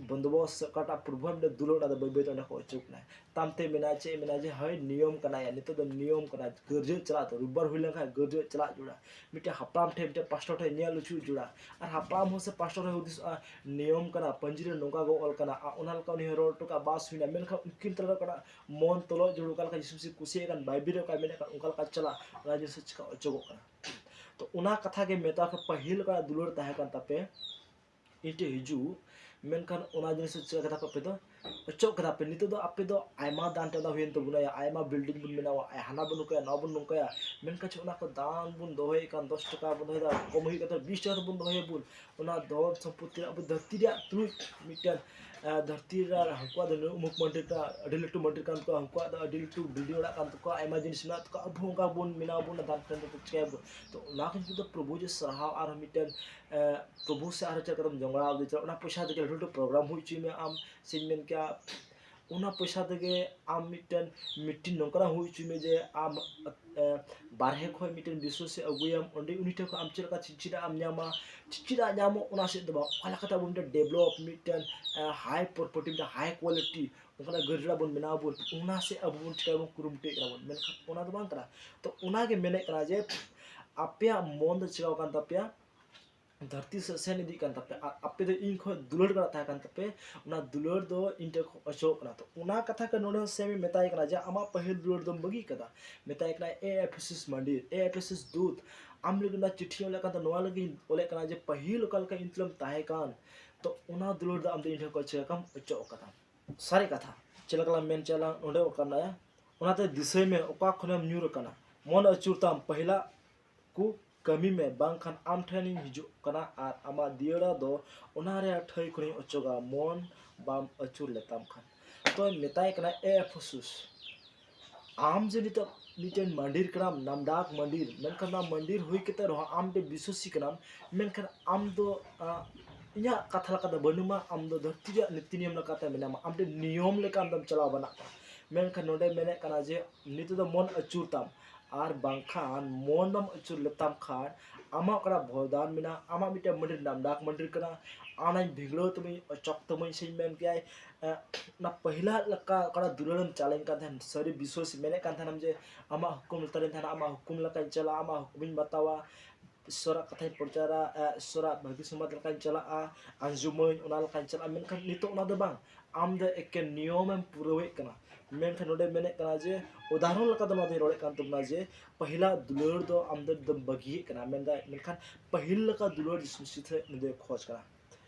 ᱵᱚᱱᱫᱳᱵᱚᱥᱛ ᱥᱮ ᱚᱠᱟᱴᱟᱜ ᱯᱨᱚᱵᱷᱩᱣᱟᱜ ᱢᱤᱫᱴᱮᱱ ᱫᱩᱞᱟᱹᱲ, ᱚᱱᱟ ᱫᱚ ᱵᱟᱹᱭ ᱵᱟᱹᱭ ᱛᱮ ᱚᱸᱰᱮ ᱠᱷᱚᱱ ᱚᱪᱚᱜ ᱠᱟᱱᱟᱭ᱾ ᱛᱟᱭᱚᱢ ᱛᱮ ᱢᱮᱱᱟ, ᱪᱮᱫ ᱢᱮᱱᱟ ᱡᱮ ᱦᱳᱭ ᱱᱤᱭᱚᱢ ᱠᱟᱱᱟ, ᱱᱤᱛᱚᱜ ᱫᱚ ᱱᱤᱭᱚᱢ ᱠᱟᱱᱟ, ᱜᱟᱹᱨᱡᱟᱹ ᱪᱟᱞᱟᱜ ᱫᱚ, ᱨᱳᱵᱵᱟᱨ ᱦᱩᱭ ᱞᱮᱱᱠᱷᱟᱱ ᱜᱟᱹᱨᱡᱟᱹ ᱪᱟᱞᱟᱜ ᱡᱟᱹᱨᱩᱲᱟ, ᱢᱤᱫᱴᱮᱱ ᱦᱟᱯᱲᱟᱢ ᱴᱷᱮᱱ, ᱢᱤᱫᱴᱮᱱ ᱯᱟᱥᱴᱚᱨ ᱴᱷᱮᱱ ᱧᱮᱞ ᱚᱪᱚ ᱡᱟᱹᱨᱩᱲᱟ᱾ ᱟᱨ ᱦᱟᱯᱲᱟᱢ ᱦᱚᱸ ᱥᱮ ᱯᱟᱥᱴᱚᱨ ᱦᱚᱸᱭ ᱦᱩᱫᱤᱥᱚᱜᱼᱟ, ᱱᱤᱭᱚᱢ ᱠᱟᱱᱟ, ᱯᱟᱹᱧᱡᱤ ᱨᱮ ᱱᱚᱝᱠᱟ ᱜᱮ ᱚᱞ ᱠᱟᱱᱟ, ᱟᱨ ᱚᱱᱟ ᱞᱮᱠᱟ ᱩᱱᱤ ᱦᱚᱸ ᱨᱚᱲ ᱦᱚᱴᱚ ᱠᱟᱜᱼᱟ, ᱵᱟᱥ ᱦᱩᱭᱱᱟ᱾ ᱢᱮᱱᱠᱷᱟᱱ ᱩᱱᱠᱤᱱ ᱛᱟᱞᱟ ᱨᱮ ᱚᱠᱟᱴᱟᱜ ᱢᱚᱱ ᱛᱚᱞᱚᱜ ᱡᱟᱹᱨᱩᱲ, ᱚᱠᱟ ᱞᱮᱠᱟ ᱡᱤᱥᱩ ᱢᱟᱹᱥᱤ ᱠᱩᱥᱤᱭᱟᱜ ᱠᱟᱱ, ᱵᱟᱭᱵᱮᱞ ᱨᱮ ᱚᱠᱟᱭ ᱢᱮᱱᱮᱫ ᱠᱟᱱ, ᱚᱱᱠᱟ ᱞᱮᱠᱟ ᱪᱟᱞᱟᱜ, ᱚᱱᱟ ᱡᱤᱱᱤᱥ ᱪᱤᱠᱟ ᱚᱪᱚᱜᱚᱜ ᱠᱟᱱᱟ? ᱛᱚ ᱚᱱᱟ ᱠᱟᱛᱷᱟ ᱜᱮ ᱢᱮᱛᱟ ᱠᱚ, ᱯᱟᱹᱦᱤᱞ ᱚᱠᱟᱴᱟᱜ ᱫᱩᱞᱟᱹᱲ ᱛᱟᱦᱮᱸ ᱠᱟᱱ ᱛᱟᱯᱮ, ᱤᱧ ᱴᱷᱮᱱ ᱦᱤᱡᱩᱜ, ᱢᱮᱱᱠᱷᱟᱱ ᱚᱱᱟ ᱡᱤᱱᱤᱥ ᱪᱤᱠᱟ ᱠᱮᱫᱟ ᱯᱮ ᱟᱯᱮ ᱫᱚ? ᱚᱪᱚᱜ ᱠᱮᱫᱟ ᱯᱮ᱾ ᱱᱤᱛᱚᱜ ᱫᱚ ᱟᱯᱮ ᱫᱚ ᱟᱭᱢᱟ ᱫᱟᱱ ᱴᱟᱱᱟ ᱦᱩᱭᱮᱱ ᱛᱟᱵᱚᱱᱟ, ᱟᱭᱢᱟ ᱵᱤᱞᱰᱤᱝ ᱵᱚᱱ ᱵᱮᱱᱟᱣᱟ, ᱟᱭ ᱦᱟᱱᱟ ᱵᱚᱱ ᱱᱚᱝᱠᱟᱭᱟ, ᱱᱚᱣᱟ ᱵᱚᱱ ᱱᱚᱝᱠᱟᱭᱟ, ᱢᱮᱱᱠᱷᱟᱱ ᱪᱮᱫ ᱚᱱᱟ ᱠᱚ ᱫᱟᱱ ᱵᱚᱱ ᱫᱚᱦᱚᱭᱮᱫ ᱠᱟᱱ, ᱫᱚᱥ ᱴᱟᱠᱟ ᱵᱚᱱ ᱫᱚᱦᱚᱭᱮᱫᱟ, ᱠᱚᱢ ᱦᱩᱭᱩᱜ ᱠᱟᱱ ᱛᱟᱵᱚᱱᱟ, ᱵᱤᱥ ᱴᱟᱠᱟ ᱛᱮᱵᱚᱱ ᱫᱚᱦᱚᱭᱟᱵᱚᱱ, ᱚᱱᱟ ᱫᱷᱚᱱ ᱥᱚᱢᱯᱚᱛᱛᱤ ᱨᱮ ᱟᱵᱚ ᱫᱷᱟᱹᱨᱛᱤ ᱨᱮᱭᱟᱜ ᱛᱩᱞᱩᱡ ᱢᱤᱫᱴᱮᱱ, ᱟᱸ, ᱫᱷᱟᱹᱨᱛᱤ ᱨᱮ ᱦᱟᱹᱱᱠᱩᱣᱟᱜ ᱫᱚ ᱩᱢᱩᱠ ᱢᱟᱹᱱᱰᱤ ᱨᱮᱱᱟᱜ ᱟᱹᱰᱤ ᱞᱟᱹᱴᱩ ᱢᱟᱹᱱᱰᱤ ᱠᱟᱱ ᱛᱟᱠᱚᱣᱟ, ᱦᱟᱹᱱᱠᱩᱣᱟᱜ ᱫᱚ ᱟᱹᱰᱤ ᱞᱟᱹᱴᱩ ᱵᱤᱞᱰᱤᱝ ᱚᱲᱟᱜ ᱠᱟᱱ ᱛᱟᱠᱚᱣᱟ, ᱟᱭᱢᱟ ᱡᱤᱱᱤᱥ ᱢᱮᱱᱟᱜ ᱛᱟᱠᱚᱣᱟ, ᱟᱵᱚ ᱚᱱᱠᱟ ᱵᱚᱱ ᱵᱮᱱᱟᱣ ᱵᱚᱱ ᱫᱟᱱ ᱴᱟᱱ ᱫᱚ ᱪᱤᱠᱟᱹᱭᱟᱵᱚᱱ? ᱛᱚ ᱚᱱᱟ ᱠᱚ ᱡᱩᱫᱤ ᱫᱚ ᱯᱨᱚᱵᱷᱩ ᱡᱮ ᱥᱟᱨᱦᱟᱣ ᱟᱨ ᱢᱤᱫᱴᱮᱱ, ᱟᱸ, ᱯᱨᱚᱵᱷᱩ ᱥᱮ ᱟᱨᱦᱚᱸ ᱪᱮᱫ ᱞᱮᱠᱟ ᱛᱮᱢ ᱡᱚᱝᱜᱲᱟ ᱤᱫᱤ ᱪᱟᱞᱟᱜ, ᱚᱱᱟ ᱯᱚᱭᱥᱟ ᱛᱮᱜᱮ ᱞᱟᱹᱴᱩ ᱞᱟᱹᱴᱩ ᱯᱨᱳᱜᱨᱟᱢ ᱦᱩᱭ ᱦᱚᱪᱚᱭ ᱢᱮ ᱟᱢ, ᱥᱮᱧ ᱢᱮᱱ ᱠᱮᱭᱟ, ᱚᱱᱟ ᱯᱚᱭᱥᱟ ᱛᱮᱜᱮ ᱟᱢ ᱢᱤᱫᱴᱮᱱ meeting ᱱᱚᱝᱠᱟᱱᱟᱜ ᱦᱩᱭ ᱦᱚᱪᱚᱭ ᱢᱮ ᱡᱮ ᱟᱢ ᱵᱟᱨᱦᱮ ᱠᱷᱚᱱ ᱢᱤᱫᱴᱮᱱ ᱵᱤᱥᱥᱟᱹᱥᱤ ᱟᱹᱜᱩᱭᱟᱢ, ᱚᱸᱰᱮ ᱩᱱᱤ ᱴᱷᱮᱱ ᱠᱷᱚᱱ ᱟᱢ ᱪᱮᱫ ᱞᱮᱠᱟ ᱪᱮᱫ ᱪᱮᱫᱟᱜ ᱮᱢ ᱧᱟᱢᱟ, ᱪᱮᱫ ᱪᱮᱫᱟᱜ ᱧᱟᱢᱚᱜ, ᱚᱱᱟ ᱥᱮᱫ ᱫᱚ ᱵᱟᱝ, ᱚᱠᱟ ᱞᱮᱠᱟᱛᱮ ᱟᱵᱚ ᱢᱤᱫᱴᱮᱱ develop, ᱢᱤᱫᱴᱮᱱ high property, ᱢᱤᱫᱴᱮᱱ high quality ᱚᱱᱠᱟᱱᱟᱜ ᱜᱟᱹᱰᱤ ᱨᱮ ᱵᱚᱱ ᱵᱮᱱᱟᱣ ᱟᱵᱚᱱ, ᱚᱱᱟ ᱥᱮᱫ ᱟᱵᱚ ᱵᱚᱱ ᱪᱤᱠᱟᱹᱭᱟᱵᱚᱱ, ᱠᱩᱨᱩᱢᱩᱴᱩᱭᱮᱫ ᱠᱟᱱᱟ ᱵᱚᱱ᱾ ᱢᱮᱱᱠᱷᱟᱱ ᱚᱱᱟ ᱫᱚ ᱵᱟᱝ ᱠᱟᱱᱟ᱾ ᱛᱚ ᱚᱱᱟᱜᱮ ᱢᱮᱱᱮᱫ ᱠᱟᱱᱟ ᱡᱮ ᱟᱯᱮᱭᱟᱜ ᱢᱚᱱ ᱫᱚ ᱪᱤᱠᱟᱹᱣ ᱠᱟᱱ ᱛᱟᱯᱮᱭᱟ, ᱫᱷᱟᱹᱨᱛᱤ ᱥᱮᱫ ᱥᱮᱱ ᱤᱫᱤᱜ ᱠᱟᱱ ᱛᱟᱯᱮ, ᱟᱨ ᱟᱯᱮ ᱫᱚ ᱤᱧ ᱠᱷᱚᱱ ᱫᱩᱞᱟᱹᱲ ᱠᱟᱱᱟ ᱛᱟᱦᱮᱸ ᱠᱟᱱ ᱛᱟᱯᱮ, ᱚᱱᱟ ᱫᱩᱞᱟᱹᱲ ᱫᱚ ᱤᱧ ᱴᱷᱮᱱ ᱠᱷᱚᱱ ᱚᱪᱚᱜ ᱠᱟᱱᱟ᱾ ᱛᱚ ᱚᱱᱟ ᱠᱟᱛᱷᱟ ᱜᱮ ᱱᱚᱰᱮ ᱦᱚᱸ ᱥᱮᱢ ᱮ ᱢᱮᱛᱟᱭ ᱠᱟᱱᱟ ᱡᱮ ᱟᱢᱟᱜ ᱯᱟᱹᱦᱤᱞ ᱫᱩᱞᱟᱹᱲ ᱫᱚᱢ ᱵᱟᱹᱜᱤ ᱠᱟᱫᱟ᱾ ᱢᱮᱛᱟᱭ ᱠᱟᱱᱟ, "ᱮ ᱮᱯᱷᱮᱥᱩᱥ ᱢᱟᱹᱱᱰᱤᱨ, ᱮ ᱮᱯᱷᱮᱥᱩᱥ ᱫᱩᱛ, ᱟᱢ ᱞᱟᱹᱜᱤᱫ ᱚᱱᱟ ᱪᱤᱴᱷᱤ ᱚᱞᱮᱫ ᱠᱟᱱ ᱛᱟᱦᱮᱸ, ᱱᱚᱣᱟ ᱞᱟᱹᱜᱤᱫ ᱤᱧ ᱚᱞᱮᱫ ᱠᱟᱱᱟ ᱡᱮ ᱯᱟᱹᱦᱤᱞ ᱚᱠᱟ ᱞᱮᱠᱟ ᱤᱧ ᱛᱩᱞᱩᱡ ᱮᱢ ᱛᱟᱦᱮᱸ ᱠᱟᱱ, ᱛᱚ ᱚᱱᱟ ᱫᱩᱞᱟᱹᱲ ᱫᱚ ᱟᱢ ᱫᱚ ᱤᱧ ᱴᱷᱮᱱ ᱠᱷᱚᱱ ᱪᱤᱠᱟᱹ ᱠᱟᱢ ᱚᱪᱚᱜ ᱠᱟᱫᱟ?" ᱥᱟᱹᱨᱤ ᱠᱟᱛᱷᱟ, ᱪᱮᱫ ᱞᱮᱠᱟ ᱞᱟᱝ ᱢᱮᱱ ᱪᱮᱫ ᱞᱟᱝ ᱚᱸᱰᱮ ᱠᱟᱱᱟ, ᱚᱱᱟᱛᱮ ᱫᱤᱥᱟᱹᱭ ᱢᱮ ᱚᱠᱟ ᱠᱷᱚᱱᱮᱢ ᱧᱩᱨ ᱟᱠᱟᱱᱟ᱾ ᱢᱚᱱ ᱟᱹᱪᱩᱨ ᱛᱟᱢ, ᱯᱟᱹᱦᱤᱞᱟᱜ ᱠᱚ ᱠᱟᱹᱢᱤ ᱢᱮ, ᱵᱟᱝᱠᱷᱟᱱ ᱟᱢ ᱴᱷᱮᱱᱤᱧ ᱦᱤᱡᱩᱜ ᱠᱟᱱᱟ ᱟᱨ ᱟᱢᱟᱜ ᱫᱤᱭᱟᱹᱲᱟ ᱫᱚ ᱚᱱᱟ ᱨᱮᱭᱟᱜ ᱴᱷᱟᱹᱭ ᱠᱷᱚᱱᱤᱧ ᱚᱪᱚᱜᱟ, ᱢᱚᱱ ᱵᱟᱢ ᱟᱹᱪᱩᱨ ᱞᱮᱛᱟᱢ ᱠᱷᱟᱱ᱾ ᱛᱚᱭ ᱢᱮᱛᱟᱭ ᱠᱟᱱᱟ, ᱮ ᱮᱯᱷᱮᱥᱩᱥ, ᱟᱢ ᱡᱮ ᱱᱤᱛᱚᱜ ᱢᱤᱫᱴᱮᱱ ᱢᱟᱹᱱᱰᱤᱨ ᱠᱟᱱᱟᱢ, ᱱᱟᱢᱰᱟᱠ ᱢᱟᱹᱱᱰᱤᱨ, ᱢᱮᱱᱠᱷᱟᱱ ᱚᱱᱟ ᱢᱟᱹᱱᱰᱤᱨ ᱦᱩᱭ ᱠᱟᱛᱮ ᱨᱮᱦᱚᱸ ᱟᱢ ᱢᱤᱫᱴᱮᱱ ᱵᱤᱥᱥᱟᱹᱥᱤ ᱠᱟᱱᱟᱢ, ᱢᱮᱱᱠᱷᱟᱱ ᱟᱢ ᱫᱚ, ᱟᱸ, ᱤᱧᱟᱹᱜ ᱠᱟᱛᱷᱟ ᱞᱮᱠᱟᱛᱮ ᱵᱟᱹᱱᱩᱢᱟ, ᱟᱢ ᱫᱚ ᱫᱷᱟᱹᱨᱛᱤ ᱨᱮᱭᱟᱜ ᱱᱤᱛᱤ ᱱᱤᱭᱚᱢ ᱞᱮᱠᱟᱛᱮ ᱢᱮᱱᱟᱢᱟ, ᱟᱢ ᱢᱤᱫᱴᱮᱱ ᱱᱤᱭᱚᱢ ᱞᱮᱠᱟ ᱟᱢ ᱫᱚᱢ ᱪᱟᱞᱟᱣ ᱵᱟᱱᱟᱜ ᱠᱟᱱᱟ᱾ ᱢᱮᱱᱠᱷᱟᱱ ᱱᱚᱰᱮ ᱢᱮᱱᱮᱫ ᱠᱟᱱᱟ ᱡᱮ ᱱᱤᱛᱚᱜ ᱫᱚ ᱢᱚᱱ ᱟᱹᱪᱩᱨ ᱛᱟᱢ, ᱟᱨ ᱵᱟᱝᱠᱷᱟᱱ ᱢᱚᱱ ᱵᱟᱢ ᱟᱹᱪᱩᱨ ᱞᱮᱛᱟᱢ ᱠᱷᱟᱱ ᱟᱢᱟᱜ ᱚᱠᱟᱴᱟᱜ ᱵᱷᱚᱭᱫᱟᱱ ᱢᱮᱱᱟᱜᱼᱟ, ᱟᱢᱟᱜ ᱢᱤᱫᱴᱮᱱ ᱢᱟᱹᱱᱰᱤᱨ ᱱᱟᱢᱰᱟᱠ ᱢᱟᱹᱱᱰᱤᱨ ᱠᱟᱱᱟ, ᱚᱱᱟᱧ ᱵᱷᱤᱜᱲᱟᱹᱣ ᱛᱟᱢᱟᱧ, ᱚᱪᱚᱜ ᱛᱟᱢᱟᱧ ᱥᱮᱧ ᱢᱮᱱ ᱠᱮᱭᱟᱭ᱾ ᱮᱸ, ᱚᱱᱟ ᱯᱟᱹᱦᱤᱞᱟ ᱞᱮᱠᱟ ᱚᱠᱟᱴᱟᱜ ᱫᱩᱞᱟᱹᱲᱮᱢ ᱪᱟᱞᱟᱧ ᱠᱟᱱ ᱛᱟᱦᱮᱱ, ᱥᱟᱹᱨᱤ ᱵᱤᱥᱥᱟᱹᱥ ᱢᱮᱱᱮᱫ ᱠᱟᱱ ᱛᱟᱦᱮᱱᱟᱢ ᱡᱮ ᱟᱢᱟᱜ ᱦᱩᱠᱩᱢ ᱞᱟᱛᱟᱨ ᱨᱤᱧ ᱛᱟᱦᱮᱱᱟ, ᱟᱢᱟᱜ ᱦᱩᱠᱩᱢ ᱞᱮᱠᱟᱧ ᱪᱟᱞᱟᱜᱼᱟ, ᱟᱢᱟᱜ ᱦᱩᱠᱩᱢᱤᱧ ᱵᱟᱛᱟᱣᱟ, ᱤᱥᱥᱚᱨᱟᱜ ᱠᱟᱛᱷᱟᱧ ᱯᱨᱚᱪᱟᱨᱟ, ᱮ, ᱤᱥᱥᱚᱨᱟᱜ ᱵᱷᱟᱹᱜᱤ ᱥᱚᱢᱟᱡᱽ ᱞᱮᱠᱟᱧ ᱪᱟᱞᱟᱜᱼᱟ, ᱟᱸᱡᱚᱢᱟᱹᱧ, ᱚᱱᱟ ᱞᱮᱠᱟᱧ ᱪᱟᱞᱟᱜᱼᱟ᱾ ᱢᱮᱱᱠᱷᱟᱱ ᱱᱤᱛᱚᱜ ᱚᱱᱟ ᱫᱚ ᱵᱟᱝ, ᱟᱢ ᱫᱚ ᱮᱠᱮᱱ ᱱᱤᱭᱚᱢᱮᱢ ᱯᱩᱨᱟᱹᱣᱮᱫ ᱠᱟᱱᱟ᱾ ᱢᱮᱱᱠᱷᱟᱱ ᱱᱚᱰᱮ ᱢᱮᱱᱮᱫ ᱠᱟᱱᱟ ᱡᱮ, ᱩᱫᱟᱦᱚᱨᱚᱱ ᱞᱮᱠᱟᱛᱮ ᱱᱚᱣᱟ ᱫᱚᱧ ᱨᱚᱲᱮᱫ ᱠᱟᱱ ᱛᱟᱵᱚᱱᱟ ᱡᱮ, ᱯᱟᱹᱦᱤᱞᱟᱜ ᱫᱩᱞᱟᱹᱲ ᱫᱚ ᱟᱢ ᱫᱚ ᱮᱠᱫᱚᱢ ᱵᱟᱹᱜᱤᱭᱮᱫ ᱠᱟᱱᱟ, ᱢᱮᱱᱫᱟᱭ, ᱢᱮᱱᱠᱷᱟᱱ ᱯᱟᱹᱦᱤᱞ ᱞᱮᱠᱟ ᱫᱩᱞᱟᱹᱲ ᱡᱤᱥᱩ ᱢᱟᱹᱥᱤ ᱴᱷᱮᱱ ᱩᱱᱤ ᱫᱚᱭ ᱠᱷᱚᱡᱽ ᱠᱟᱱᱟ᱾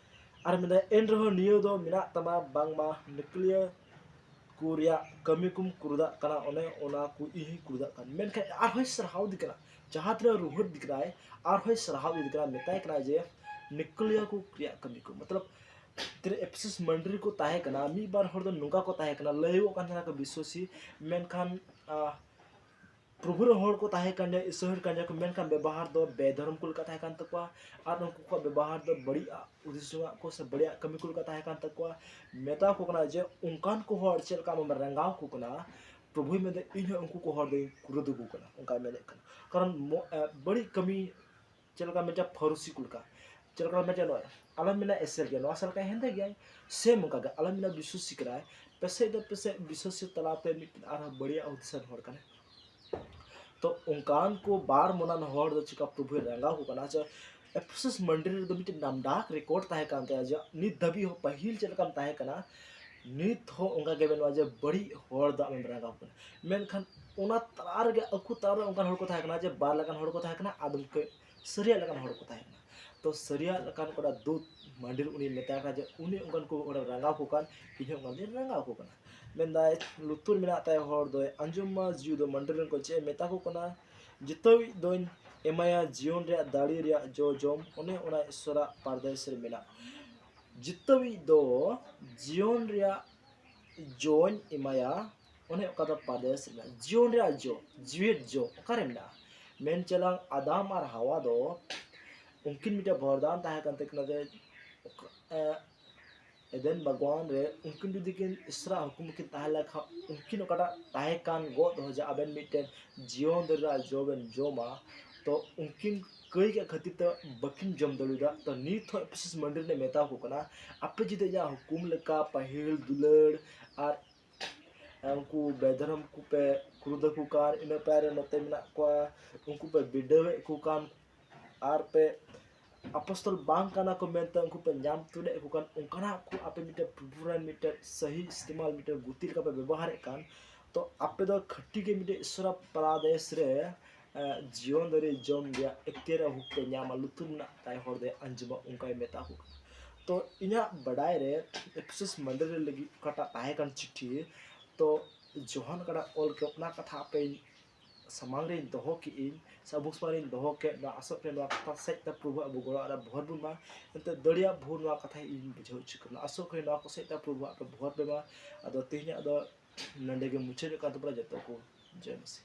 ᱟᱨ ᱢᱮᱱᱫᱟᱭ, ᱮᱱ ᱨᱮᱦᱚᱸ ᱱᱤᱭᱟᱹ ᱫᱚ ᱢᱮᱱᱟᱜ ᱛᱟᱢᱟ, ᱵᱟᱝᱢᱟ ᱱᱤᱠᱞᱤᱭᱟᱹ ᱠᱚ ᱨᱮᱭᱟᱜ ᱠᱟᱹᱢᱤ ᱠᱚᱢ ᱠᱩᱨᱩᱫᱟᱜ ᱠᱟᱱᱟ, ᱚᱱᱮ ᱚᱱᱟ ᱠᱚ ᱤᱧ ᱦᱚᱸᱧ ᱠᱩᱨᱩᱫᱟᱜ ᱠᱟᱱᱟ᱾ ᱢᱮᱱᱠᱷᱟᱱ ᱟᱨᱦᱚᱸᱭ ᱥᱟᱨᱦᱟᱣ ᱤᱫᱤ ᱠᱟᱱᱟ, ᱡᱟᱦᱟᱸ ᱛᱤᱱᱟᱹᱜ ᱨᱩᱣᱟᱹᱲ ᱤᱫᱤ ᱠᱟᱱᱟᱭ, ᱟᱨᱦᱚᱸᱭ ᱥᱟᱨᱦᱟᱣ ᱤᱫᱤ ᱠᱟᱱᱟ, ᱢᱮᱛᱟᱭ ᱠᱟᱱᱟ ᱡᱮ, ᱱᱤᱠᱞᱤᱭᱟᱹ ᱠᱚ ᱨᱮᱭᱟᱜ ᱠᱟᱹᱢᱤ ᱠᱚ, ᱢᱚᱛᱞᱚᱵ, ᱛᱤᱱᱟᱹᱜ ᱮᱯᱷᱮᱥᱩᱥ ᱢᱟᱹᱱᱰᱤ ᱨᱮᱠᱚ ᱛᱟᱦᱮᱸ ᱠᱟᱱᱟ, ᱢᱤᱫ ᱵᱟᱨ ᱦᱚᱲ ᱫᱚ ᱱᱚᱝᱠᱟ ᱠᱚ ᱛᱟᱦᱮᱸ ᱠᱟᱱᱟ, ᱞᱟᱹᱭᱚᱜ ᱠᱟᱱ ᱛᱟᱦᱮᱱᱟ ᱠᱚ ᱵᱤᱥᱥᱟᱹᱥᱤ, ᱢᱮᱱᱠᱷᱟᱱ, ᱟᱦ, ᱯᱨᱚᱵᱷᱩ ᱨᱮᱱ ᱦᱚᱲ ᱠᱚ ᱛᱟᱦᱮᱸ ᱠᱟᱱ ᱜᱮᱭᱟ, ᱤᱥᱚᱨ ᱦᱚᱲ ᱠᱟᱱ ᱜᱮᱭᱟ ᱠᱚ, ᱢᱮᱱᱠᱷᱟᱱ ᱵᱮᱵᱚᱦᱟᱨ ᱫᱚ ᱵᱮᱫᱷᱚᱨᱚᱢ ᱠᱚ ᱞᱮᱠᱟ ᱛᱟᱦᱮᱸ ᱠᱟᱱ ᱛᱟᱠᱚᱣᱟ᱾ ᱟᱨ ᱩᱱᱠᱩ ᱠᱚᱣᱟᱜ ᱵᱮᱵᱚᱦᱟᱨ ᱫᱚ ᱵᱟᱹᱲᱤᱡ ᱦᱩᱫᱤᱥ ᱡᱚᱝᱟᱜ ᱠᱚ ᱥᱮ ᱵᱟᱹᱲᱤᱡ ᱠᱟᱹᱢᱤ ᱠᱚ ᱞᱮᱠᱟ ᱛᱟᱦᱮᱸ ᱠᱟᱱ ᱛᱟᱠᱚᱣᱟ᱾ ᱢᱮᱛᱟ ᱠᱚ ᱠᱟᱱᱟ ᱡᱮ ᱚᱱᱠᱟᱱ ᱠᱚ ᱦᱚᱲ ᱪᱮᱫ ᱞᱮᱠᱟ ᱟᱢᱮᱢ ᱨᱟᱸᱜᱟᱣ ᱠᱚ ᱠᱟᱱᱟ, ᱯᱨᱚᱵᱷᱩᱭ ᱢᱮᱱᱫᱟ ᱤᱧ ᱦᱚᱸ ᱩᱱᱠᱩ ᱠᱚ ᱦᱚᱲ ᱫᱚᱧ ᱠᱨᱳᱫᱷ ᱟᱠᱚ ᱠᱟᱱᱟ, ᱚᱱᱠᱟᱭ ᱢᱮᱱᱮᱫ ᱠᱟᱱᱟ᱾ ᱠᱟᱨᱚᱱ ᱢᱚ-, ᱮ, ᱵᱟᱹᱲᱤᱡ ᱠᱟᱹᱢᱤ ᱪᱮᱫ ᱞᱮᱠᱟ ᱢᱤᱫᱴᱮᱱ ᱯᱷᱟᱹᱨᱩᱥᱤ ᱠᱚ ᱞᱮᱠᱟ, ᱪᱮᱫ ᱞᱮᱠᱟ ᱢᱤᱫᱴᱮᱱ ᱱᱚᱜᱼᱚᱭ ᱟᱞᱚᱢ ᱢᱮᱱᱟ ᱮᱥᱮᱞ ᱜᱮᱭᱟ, ᱱᱚᱣᱟ ᱥᱮᱫ ᱞᱮᱠᱟ ᱦᱮᱸᱫᱮ ᱜᱮᱭᱟᱭ, ᱥᱮᱢ ᱚᱱᱠᱟ ᱜᱮ ᱟᱞᱚᱢ ᱢᱮᱱᱟ ᱵᱤᱥᱣᱟᱹᱥᱤ ᱠᱟᱱᱟᱭ, ᱯᱟᱥᱮᱡ ᱫᱚ ᱯᱟᱥᱮᱡ ᱵᱤᱥᱣᱟᱹᱥᱤ ᱛᱟᱞᱟᱛᱮ ᱢᱤᱫᱴᱮᱱ ᱟᱨᱦᱚᱸ ᱵᱟᱹᱲᱤᱡ ᱦᱩᱫᱤᱥᱟᱱ ᱦᱚᱲ ᱠᱟᱱᱟᱭ᱾ ᱛᱚ ᱚᱱᱠᱟᱱ ᱠᱚ ᱵᱟᱨ ᱢᱚᱱᱟᱱ ᱦᱚᱲ ᱫᱚ ᱪᱮᱠᱟ ᱯᱨᱚᱵᱷᱩᱭ ᱨᱟᱸᱜᱟᱣ ᱠᱚ ᱠᱟᱱᱟ? ᱡᱮ ᱮᱯᱷᱮᱥᱚᱥ ᱢᱚᱱᱰᱚᱞᱤ ᱨᱮᱫᱚ ᱢᱤᱫᱴᱮᱱ ᱱᱟᱢᱰᱟᱠ ᱨᱮᱠᱚᱨᱰ ᱛᱟᱦᱮᱸ ᱠᱟᱱ ᱛᱟᱭᱟ, ᱡᱮ ᱱᱤᱛ ᱫᱷᱟᱹᱵᱤᱡ ᱦᱚᱸ ᱯᱟᱹᱦᱤᱞ ᱪᱮᱫ ᱞᱮᱠᱟᱢ ᱛᱟᱦᱮᱸ ᱠᱟᱱᱟ, ᱱᱤᱛ ᱦᱚᱸ ᱚᱱᱠᱟ ᱜᱮ ᱢᱮᱱᱟᱜᱼᱟ ᱡᱮ ᱵᱟᱹᱲᱤᱡ ᱦᱚᱲ ᱫᱚ ᱟᱢᱮᱢ ᱨᱟᱸᱜᱟᱣ ᱠᱟᱱᱟ᱾ ᱢᱮᱱᱠᱷᱟᱱ ᱚᱱᱟ ᱛᱟᱞᱟ ᱨᱮᱜᱮ ᱟᱠᱚ ᱛᱟᱞᱟ ᱨᱮ ᱚᱱᱠᱟᱱ ᱦᱚᱲ ᱠᱚ ᱛᱟᱦᱮᱸ ᱠᱟᱱᱟ ᱡᱮ ᱵᱟᱨ ᱞᱮᱠᱟᱱ ᱦᱚᱲ ᱠᱚ ᱛᱟᱦᱮᱸ ᱠᱟᱱᱟ, ᱟᱫᱚᱢ ᱠᱚ ᱥᱟᱹᱨᱤᱭᱟᱜ ᱞᱮᱠᱟᱱ ᱦᱚᱲ ᱠᱚ ᱛᱟᱦᱮᱸ ᱠᱟᱱᱟ᱾ ᱛᱚ ᱥᱟᱹᱨᱤᱭᱟᱜ ᱞᱮᱠᱟᱱ ᱠᱚᱲᱟ ᱫᱩᱛ ᱢᱟᱹᱱᱰᱤ ᱨᱮ ᱩᱱᱤ ᱢᱮᱛᱟᱭ ᱠᱟᱱᱟ ᱡᱮ ᱩᱱᱤ ᱚᱱᱠᱟᱱ ᱠᱚ ᱦᱚᱲᱮ ᱨᱟᱸᱜᱟᱣ ᱠᱚ ᱠᱟᱱ, ᱤᱧ ᱦᱚᱸ ᱚᱱᱠᱟᱱ ᱫᱚᱧ ᱨᱟᱸᱜᱟᱣ ᱠᱚ ᱠᱟᱱᱟ᱾ ᱢᱮᱱᱫᱟᱭ, ᱞᱩᱛᱩᱨ ᱢᱮᱱᱟᱜ ᱛᱟᱭ ᱦᱚᱲ ᱫᱚᱭ ᱟᱸᱡᱚᱢ ᱢᱟ, ᱡᱤᱣᱤ ᱫᱚ ᱢᱟᱹᱱᱰᱤ ᱨᱮᱱ ᱠᱚ ᱪᱮᱫ ᱮ ᱢᱮᱛᱟ ᱠᱚ ᱠᱟᱱᱟ, ᱡᱤᱛᱟᱹᱣᱤᱡ ᱫᱚᱧ ᱮᱢᱟᱭᱟ ᱡᱤᱭᱚᱱ ᱨᱮᱭᱟᱜ ᱫᱟᱲᱮ ᱨᱮᱭᱟᱜ ᱡᱚ ᱡᱚᱢ, ᱚᱱᱮ ᱚᱱᱟ ᱤᱥᱚᱨᱟᱜ ᱯᱟᱨᱫᱮᱥ ᱨᱮ ᱢᱮᱱᱟᱜ᱾ ᱡᱤᱛᱟᱹᱣᱤᱡ ᱫᱚ ᱡᱤᱭᱚᱱ ᱨᱮᱭᱟᱜ ᱡᱚᱧ ᱮᱢᱟᱭᱟ, ᱚᱱᱮ ᱚᱠᱟ ᱫᱚ ᱯᱟᱨᱫᱮᱥ ᱨᱮ ᱢᱮᱱᱟᱜ᱾ ᱡᱤᱭᱚᱱ ᱨᱮᱭᱟᱜ ᱡᱚ, ᱡᱤᱣᱮᱫ ᱡᱚ ᱚᱠᱟᱨᱮ ᱢᱮᱱᱟᱜᱼᱟ? ᱢᱮᱱ ᱪᱟᱞᱟᱝ ᱟᱫᱟᱢ ᱟᱨ ᱦᱟᱣᱟ ᱫᱚ ᱩᱱᱠᱤᱱ ᱢᱤᱫᱴᱮᱱ ᱵᱚᱨᱫᱟᱱ ᱛᱟᱦᱮᱸ ᱠᱟᱱ ᱛᱟᱹᱠᱤᱱᱟ ᱡᱮ, ᱮ, ᱮᱫᱮᱱ ᱵᱟᱜᱽᱣᱟᱱ ᱨᱮ ᱩᱱᱠᱤᱱ ᱡᱩᱫᱤ ᱠᱤᱱ ᱤᱥᱨᱟ ᱦᱩᱠᱩᱢ ᱠᱤᱱ ᱛᱟᱦᱮᱸ ᱞᱮᱱᱠᱷᱟᱱ ᱩᱱᱠᱤᱱ ᱚᱠᱟᱴᱟᱜ ᱛᱟᱦᱮᱸ ᱠᱟᱱ ᱜᱚᱫ ᱫᱚ ᱡᱮ ᱟᱵᱮᱱ ᱢᱤᱫᱴᱮᱱ ᱡᱤᱭᱚᱱ ᱨᱮᱱᱟᱜ ᱡᱚ ᱵᱮᱱ ᱡᱚᱢᱟ, ᱛᱚ ᱩᱱᱠᱤᱱ ᱠᱟᱹᱭ ᱠᱟᱜ ᱠᱷᱟᱹᱛᱤᱨ ᱛᱮ ᱵᱟᱹᱠᱤᱱ ᱡᱚᱢ ᱫᱟᱲᱮᱭᱟᱫᱟ᱾ ᱛᱚ ᱱᱤᱛ ᱦᱚᱸ ᱮᱯᱷᱮᱥᱚᱥ ᱢᱟᱹᱱᱰᱤ ᱨᱮ ᱢᱮᱛᱟ ᱠᱚ ᱠᱟᱱᱟ, ᱟᱯᱮ ᱡᱩᱫᱤ ᱤᱧᱟᱹᱜ ᱦᱩᱠᱩᱢ ᱞᱮᱠᱟ ᱯᱟᱹᱦᱤᱞ ᱫᱩᱞᱟᱹᱲ ᱟᱨ ᱩᱱᱠᱩ ᱵᱮᱫᱷᱚᱨᱚᱢ ᱠᱚᱯᱮ ᱠᱨᱳᱫᱷ ᱟᱠᱚ ᱠᱟᱱ, ᱤᱱᱟᱹ ᱯᱟᱭᱨᱮ ᱱᱚᱛᱮ ᱢᱮᱱᱟᱜ ᱠᱚᱣᱟ, ᱩᱱᱠᱩ ᱯᱮ ᱵᱤᱰᱟᱹᱣᱮᱫ ᱠᱚ ᱠᱟᱱ, ᱟᱨ ᱯᱮ ᱟᱯᱚᱥᱛᱚᱞ ᱵᱟᱝ ᱠᱟᱱᱟ ᱠᱚ ᱢᱮᱱᱛᱮ ᱩᱱᱠᱩ ᱯᱮ ᱧᱟᱢ ᱛᱩᱫᱮᱫ ᱠᱚ ᱠᱟᱱ, ᱚᱱᱠᱟᱱᱟᱜ ᱠᱚ ᱟᱯᱮ ᱢᱤᱫᱴᱮᱱ ᱯᱨᱚᱵᱷᱩ ᱨᱮᱱ ᱢᱤᱫᱴᱮᱱ ᱥᱟᱹᱦᱤ ᱤᱥᱛᱮᱢᱟᱞ, ᱢᱤᱫᱴᱮᱱ ᱜᱩᱛᱤ ᱞᱮᱠᱟ ᱯᱮ ᱵᱮᱵᱚᱦᱟᱨᱮᱫ ᱠᱟᱱ, ᱛᱚ ᱟᱯᱮ ᱫᱚ ᱠᱷᱟᱹᱴᱤ ᱜᱮ ᱢᱤᱫᱴᱮᱱ ᱤᱥᱚᱨᱟ ᱯᱟᱨᱟᱫᱮᱥ ᱨᱮ, ᱮ, ᱡᱤᱭᱚᱱ ᱫᱟᱨᱮ ᱡᱚᱢ ᱨᱮᱭᱟᱜ ᱮᱠᱛᱤᱭᱟᱨ ᱦᱚᱸ ᱯᱮ ᱧᱟᱢᱟ, ᱞᱩᱛᱩᱨ ᱨᱮᱱᱟᱜ ᱛᱟᱭ ᱦᱚᱲ ᱫᱚᱭ ᱟᱸᱡᱚᱢᱟ, ᱚᱱᱠᱟᱭ ᱢᱮᱛᱟ ᱠᱚ ᱠᱟᱱᱟ᱾ ᱛᱚ ᱤᱧᱟᱹᱜ ᱵᱟᱰᱟᱭ ᱨᱮ ᱮᱯᱷᱮᱥᱚᱥ ᱢᱟᱹᱱᱰᱤ ᱨᱮ ᱞᱟᱹᱜᱤᱫ ᱚᱠᱟᱴᱟᱜ ᱛᱟᱦᱮᱸ ᱠᱟᱱ ᱪᱤᱴᱷᱤ, ᱛᱚ ᱡᱚᱦᱟᱱ ᱚᱠᱟᱴᱟᱜ ᱚᱞ ᱠᱮᱫ ᱚᱱᱟ ᱠᱟᱛᱷᱟ ᱟᱯᱮ ᱥᱟᱢᱟᱝ ᱨᱮᱧ ᱫᱚᱦᱚ ᱠᱮᱫ ᱟᱹᱧ, ᱥᱮ ᱟᱵᱚ ᱥᱟᱢᱟᱝ ᱨᱮᱧ ᱫᱚᱦᱚ ᱠᱮᱫ, ᱱᱚᱣᱟ ᱟᱥᱚᱜ ᱠᱟᱹᱱᱟᱹᱧ ᱱᱚᱣᱟ ᱠᱟᱛᱷᱟ ᱥᱮᱡ ᱛᱮ ᱯᱨᱚᱵᱷᱩ ᱟᱵᱚ ᱜᱚᱲᱚ ᱟᱨ ᱵᱷᱚᱨ ᱵᱚᱱ ᱢᱟ᱾ ᱮᱱᱛᱮ ᱫᱟᱲᱮᱭᱟᱜ ᱵᱷᱳᱨ ᱱᱚᱣᱟ ᱠᱟᱛᱷᱟ ᱤᱧ ᱵᱩᱡᱷᱟᱹᱣ ᱦᱚᱪᱚ ᱠᱟᱱᱟ, ᱟᱥᱚᱜ ᱠᱟᱹᱱᱟᱹᱧ ᱱᱚᱣᱟ ᱠᱚ ᱥᱮᱡ ᱛᱮ ᱯᱨᱚᱵᱷᱩ ᱟᱯᱮ ᱵᱷᱚᱨ ᱯᱮ ᱢᱟ᱾ ᱟᱫᱚ ᱛᱮᱦᱮᱧᱟᱜ ᱫᱚ ᱱᱚᱰᱮ ᱜᱮ ᱢᱩᱪᱟᱹᱫ ᱠᱟᱱ ᱛᱟᱵᱚᱱᱟ᱾ ᱡᱚᱛᱚ ᱠᱚ ᱡᱚᱭ ᱢᱟᱥᱤ᱾